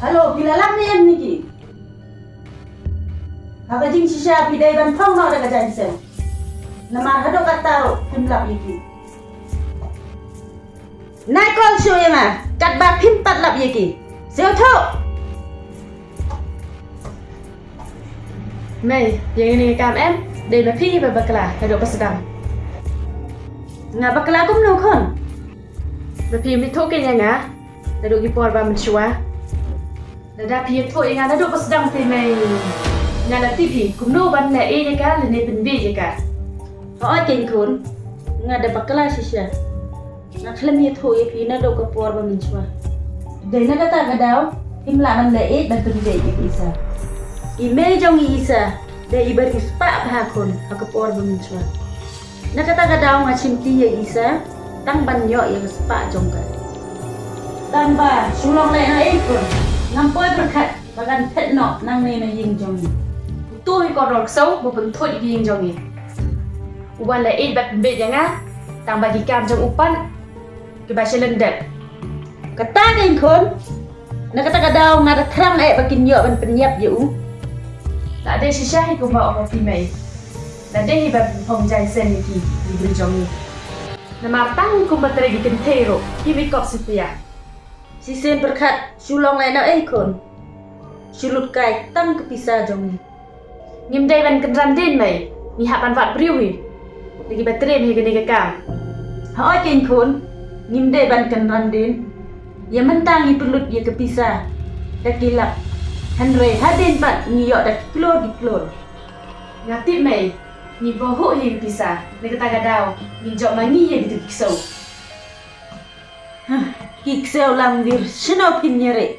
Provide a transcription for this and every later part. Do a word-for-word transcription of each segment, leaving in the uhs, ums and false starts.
Hello, phi la lap ne em ïa ki? Ha ka jingshisha phi dei ban phong noh da ka jaiñseng. Namar haduh katta ruh phim lap ïa ki. Nai call shuh ïa nga katba phim pat lap ïa ki. Sngewthuh? Mei, ïa kane ka kam em, dei ma phi ba bakla naduh ba sdang. Nga bakla kumno khun? Ba phim ïathuh keiñ ïa nga naduh ki por ba mynshuwa. Lada phi ïathuh ïa nga naduh ba sdang te Mei, nga la tip hi kumno ban leh ïa ka lane pynbiej ïa ka. Hooid keiñ khun, nga da bakla shisha. Nga khlem ïathuh ïa phi naduh ka por ba mynshuwa. Dei na kata ka daw phim lah ban leh ïeit ban pynbiej ïa i Isa. I mei jong i Isa dei i bariewspah bha khun ha ka por ba mynshuwa. Na kata ka daw nga shimti ïa i Isa tang ban ïoh ïa ka spah jong ka. Tang ba shu long lehnohei khun, ngam poi pyrkhat ba kan phet noh nangne na ïing jong ngi. Uto hi ka rong ksew ba pynthuh ïa ka ïing jong ngi. U wan leh ïeit bad pynbiej ïa nga tang ba ki kam jong u pat kiba sha lyndet. Kata keiñ khun, na kata ka daw nga da thrang eh ba kin ïoh ban pynïap ïa u. La dei shisha hi kumba ong phi Mei. La dei hi ban phong jaiñseng ïa ki, ki briew jong ngi. Namar tang kumba trei ki kynthei ruh kim ikop sitiah. Shisien pyrkhat shu long lehnohei khun. Shu lut kai tang ka pisa jong ngi. Ngim dei ban kynran dien Mei, ngi hap ban wad briew hi. Lada kiba trei hi kane ka kam. Hooid keiñ khun, ngim dei ban kynran dien. Ïa mynta ngi pynlut ïa ka pisa da ki lak. Hynrei hadien pat ngi ïoh da ki klur ki klur. Nga tip Mei, ngi bym huh hi ka pisa. Na kata ka daw ngin jop ma ngi ïa kito ki ksew. Hah, ki ksew lamwir, shano phin ïareh?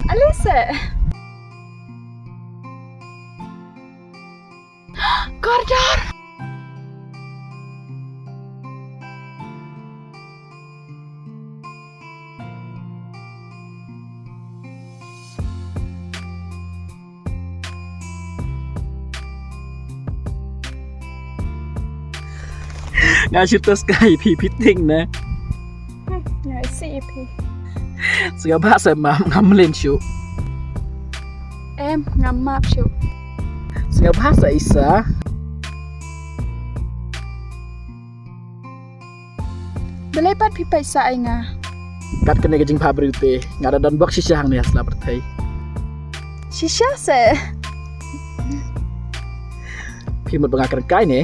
Alise. Kordor. Nga shu tos kai phi phi ting na. Nga isi phi. Sngewbha sa mam ngam len shu. Em ngam map shu. Sngewbha sa isa. Balei pat phi peit sa ai nga? Kat kane ka jingpha briew te nga da don bok shisha hangne ha sla pyrthei. Shisha se. Phi mut ba nga kren kai ne?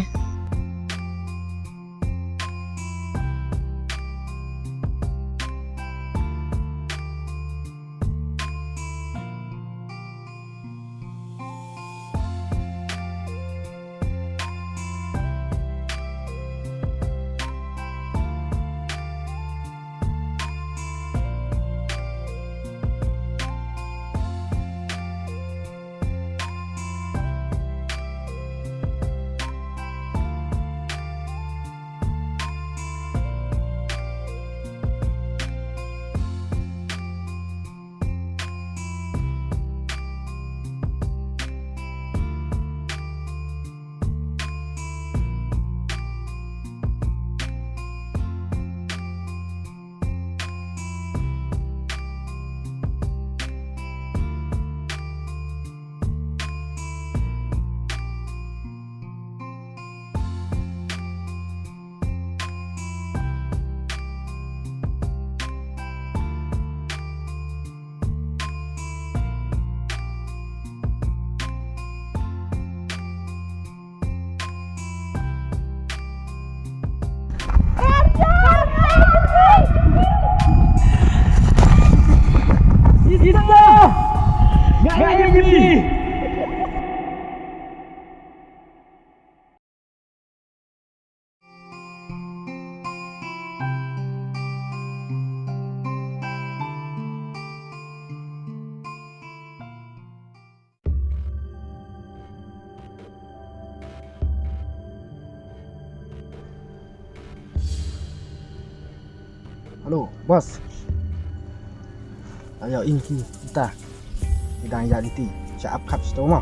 Hello, boss. Ayo, in ki kita. Idang ya diti. Sha ap khap sto mo.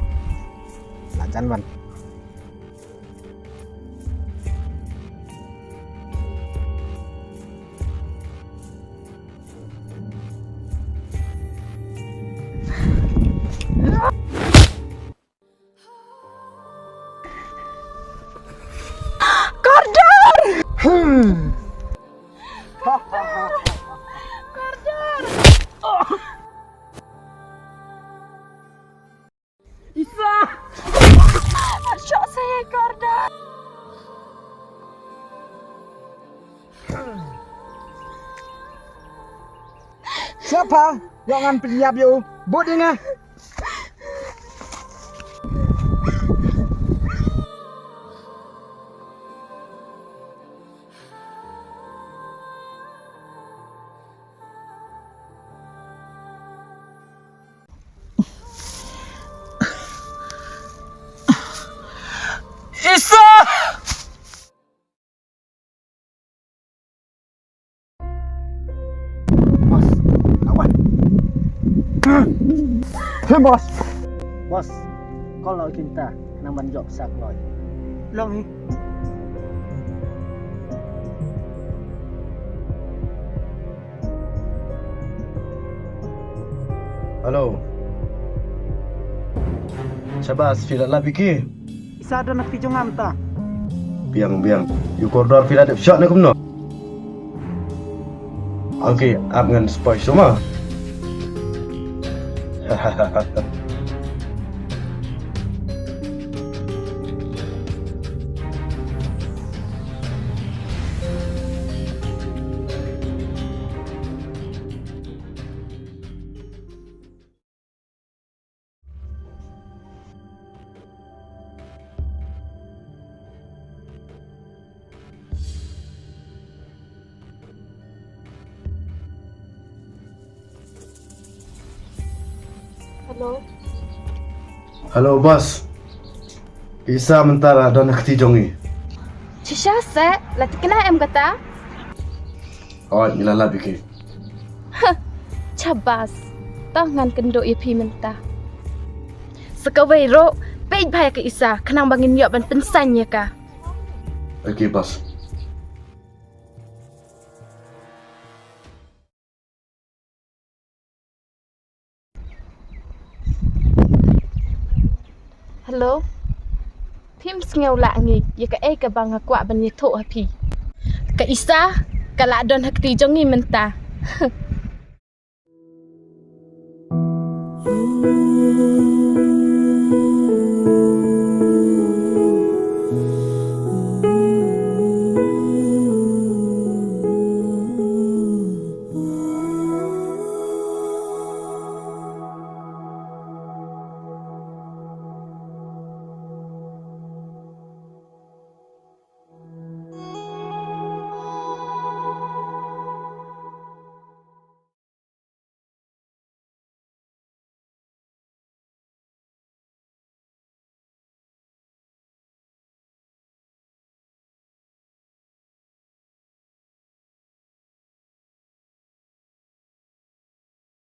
La jan wan. Kordor! Kordor! Isa! Shoh se Kordor! Siapa? Yang ngan penyap yo. Bot dengar. Isa! Bos, awan. Hey, bos. Bos, call ïa u Kinta, nang ban jop sa kloi. Long hi. Hello. Shabas, phi la lap ïa ki? Isa don ha kti jong nga mynta. Biang, biang. Ïa u Kordor phi la dep shah ne kumno? Okay, ap ngan spy shuwa. Hello. Hello, boss. Isa mynta la don ha kti jong ngi. Shisha se, la tikna em kata? Hooid, ngi la lap ïa ki. Huh, shabas. Tang ngan kynduh ïa phi mynta. Sa kawei ruh, peit bha ïa ka Isa, khnang ba ngin ïoh ban pynsang ïa ka. Okay, boss. Hello. Phim sngew lah ngi ïa kaei kaba nga kwah ban ïathuh ha phi. Ka Isa ka la don ha kti jong ngi mynta.